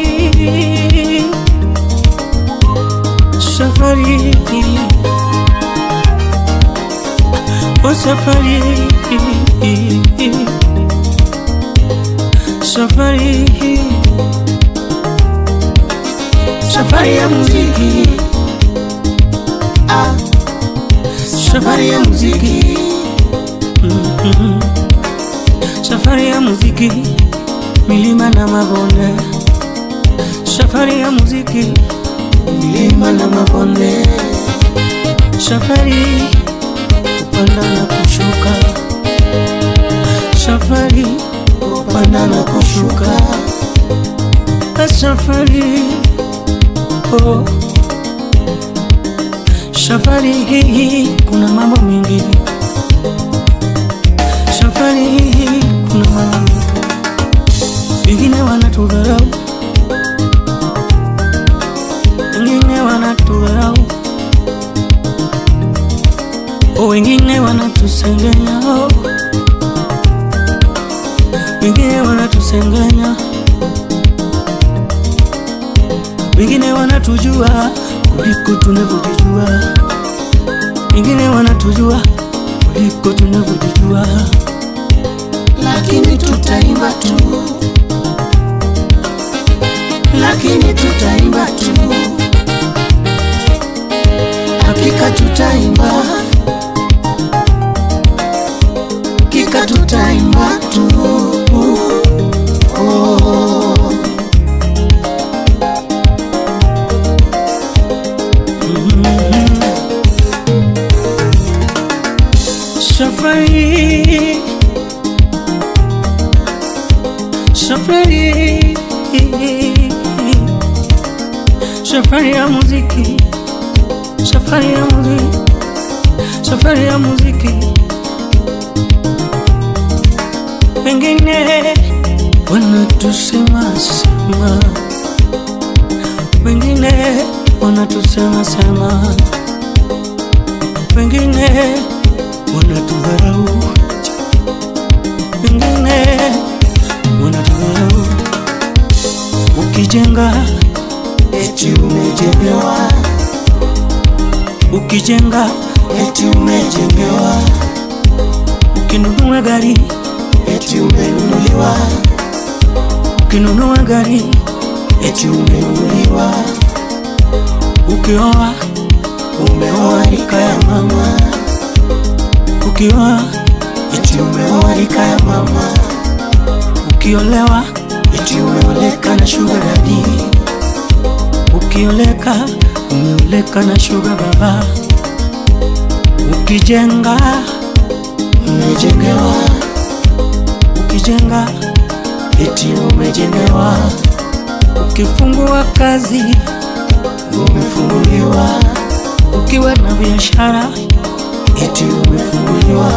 Safari, safari, oh safari, safari, safari ya muziki, ah, safari ya muziki, safari ya muziki, milima na mabonde, safari ya muziki, Milima na mabonde, safari kupanda na kushuka, safari kupanda na kushuka, safari, oh, safari hii kuna mambo mengi, safari hii kuna mambo mengi, wengine wanatudharau, wengine wanatudharau, oh, wengine wanatusengenya, oh, wengine wanatusengenya, wengine wanatujua kuliko tunavyojijua, wengine wanatujua kuliko tunavyojijua. Lakini tutaimba tu, lakini tutaimba tu, hakika tutaimba, hakika tutaimba tu. Oh. Safari, safari, safari ya muziki, safari ya muziki, safari ya muziki. Wengine wanatusema sema, wengine wanatusema sema, wengine wanatudharau, wengine wanatudharau. Ukijenga Eti umejengewa, ukijenga, eti umejengewa, ukinunua gari, eti umenunuliwa, ukinunua gari, eti umenunuliwa, ukioa, umeoa rika ya mama, ukioa, eti umeoa rika ya mama, ukiolewa, eti umeoleka na sugar daddy, ukioleka, umeoleka na sugar baba. Ukijenga, umejengewa, ukijenga, eti umejengewa, ukifungua kazi, umefunguliwa, ukiwa na biashara, eti umefunguliwa,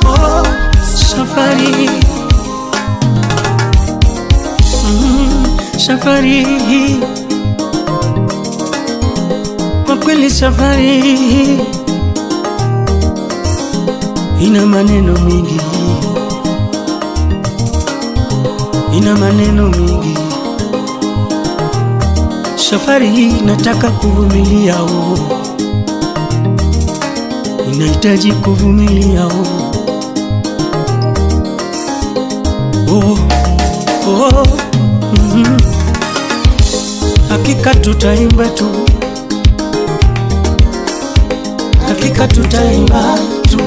oh, safari safari kwa kweli safari ina maneno mengi, ina maneno mengi. Safari hii nataka kuvumilia, oh, inahitaji kuvumilia, oh. Oh, oh. Hakika tutaimba tu, hakika tutaimba tu,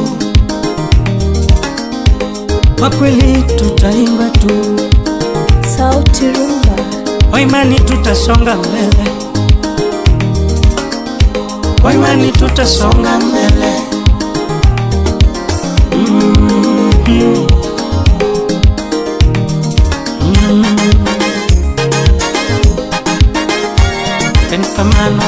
kwa kweli tutaimba tu, Sauti Rumba. kwa imani tutasonga mbele, kwa imani tutasonga mbele. Mshikamano.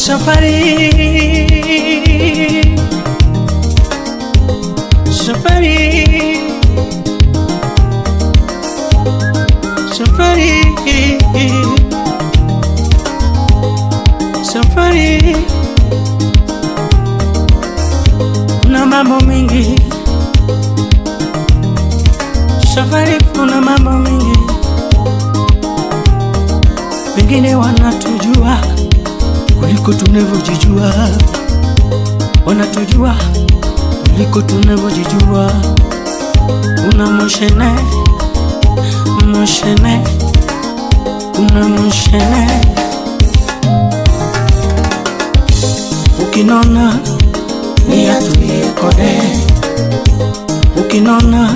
Safari, safari, safari, safari. Kuna mambo mengi safari, kuna mambo mengi, wengine wanatujua kuliko tunavyojijua, wanatujua kuliko tunavyojijua. Kuna moshene moshene, kuna moshene. Ukinona ni atulie kode, ukinona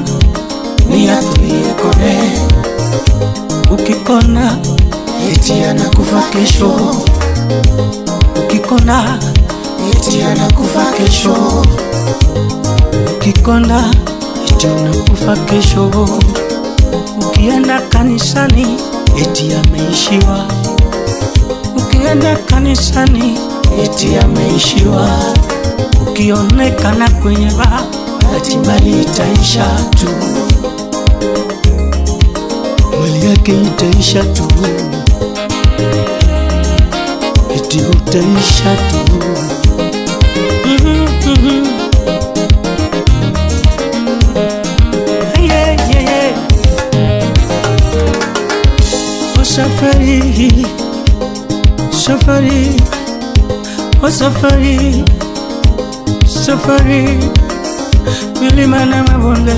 ni atulie kode, ukikona eti anakufa kesho, ukikona eti anakufa kesho, ukikonda eti unakufa kesho. Ukienda kanisani eti ameishiwa, ukienda kanisani eti ameishiwa, ukionekana kwenye baa ati mali itaisha tu, mali yake itaisha tu, eti utaisha tu. Mm-hmm. Yeah, yeah, yeah. Oh, safari, safari, oh safari, safari, milima na mabonde,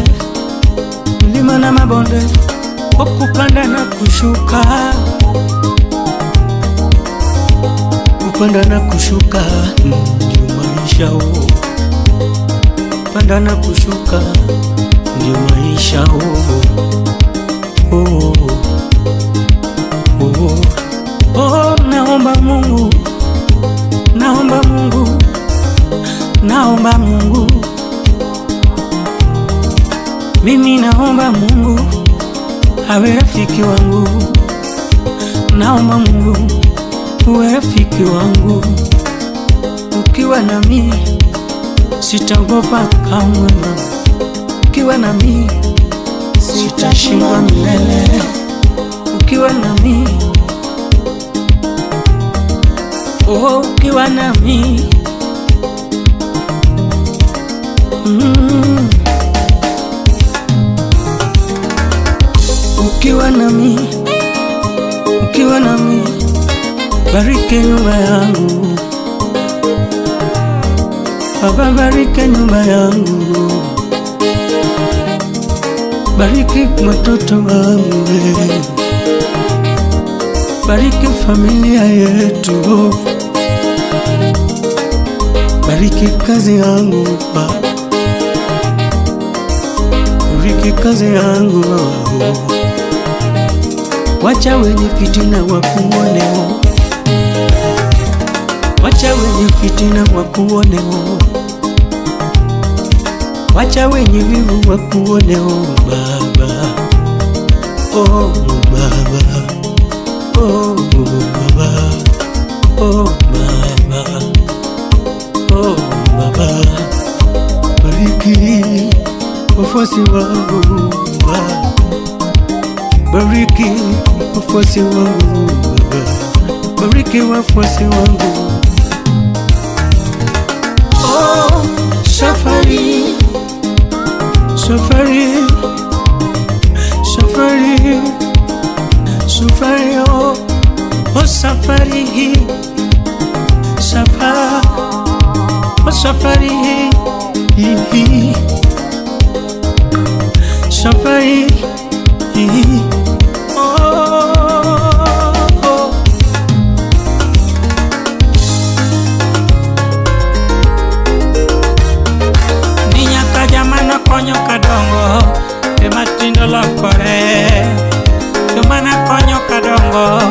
milima na mabonde, kupanda na kushuka, kupanda na kushuka ndio maisha oh. Kupanda na kushuka ndio maisha oh. Oh, oh, oh, naomba Mungu, naomba Mungu, naomba Mungu, mimi naomba Mungu awe rafiki wangu, naomba Mungu uwe rafiki wangu, ukiwa nami sitaogopa kamwe, ukiwa nami sitashindwa milele, ukiwa nami, oh, ukiwa nami Ukiwa nami, ukiwa nami, bariki nyumba yangu Baba, bariki nyumba yangu, bariki watoto wangu, bariki familia yetu, bariki kazi yangu Baba, bariki kazi yangu. Wacha wenye fitina wakuone, wacha wenye fitina wakuone, wacha wenye wivu wakuone, oh Baba, oh Baba, oh Baba, oh Baba, oh Baba, bariki wafuasi wangu Baba, bariki wafuasi wangu Baba, bariki wafuasi wangu. Oh, safari, safari, safari, safari, oh, oh safari, safari, oh safari, safari, oh, oh. Ni nyaka jamana konyo kadongo ema tindo lokore, jomana konyo kadongo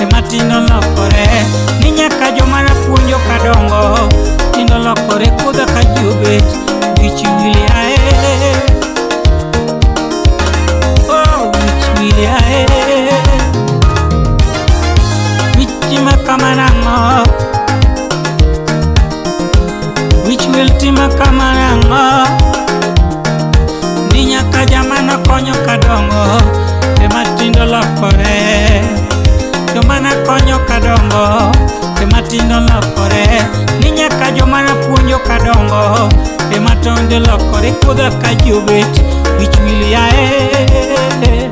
ema tindo lokore, ni nyaka jomana puonjo kadongo tindo lokore, kudha ka ji obet wich wil yae, oh wich wil yae, wich ma kama nang'o Itima kama nang'o? Ni nyaka jama nokonyo kadongo ema tindo lokore. Joma nakonyo kadongo ema tindo lokore. Ni nyaka joma napuonjo kadongo ema tindo lokore. Puodha ka ji obet wich wil yae.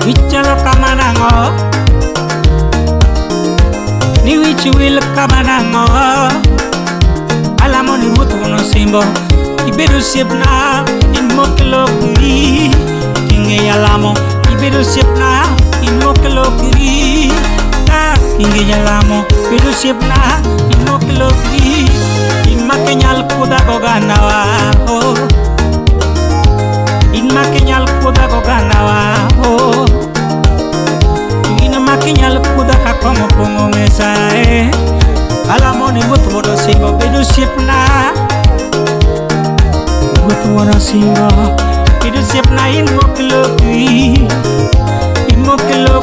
Wich chalo kama nang'o? Ni wich wil kama nang'o? Alamo ni Ruoth wuon osimbo, ibed osiepna, in mokelokri. King'eyo alamo, ibed osiepna, in mokelokri. Ah, king'eyo alamo, bed osiepna, in mokelokri. In makinyal kudha gogandawa, oh. In makinyal kudha gogandawa, oh. In makinyal kudha ka kong'o pong'o mesa, eh. Alamo ni Ruoth wuon osimbo, bed osiepna. Ruoth wuon osimbo, bed osiepna, in mokelokri. In mokelokri.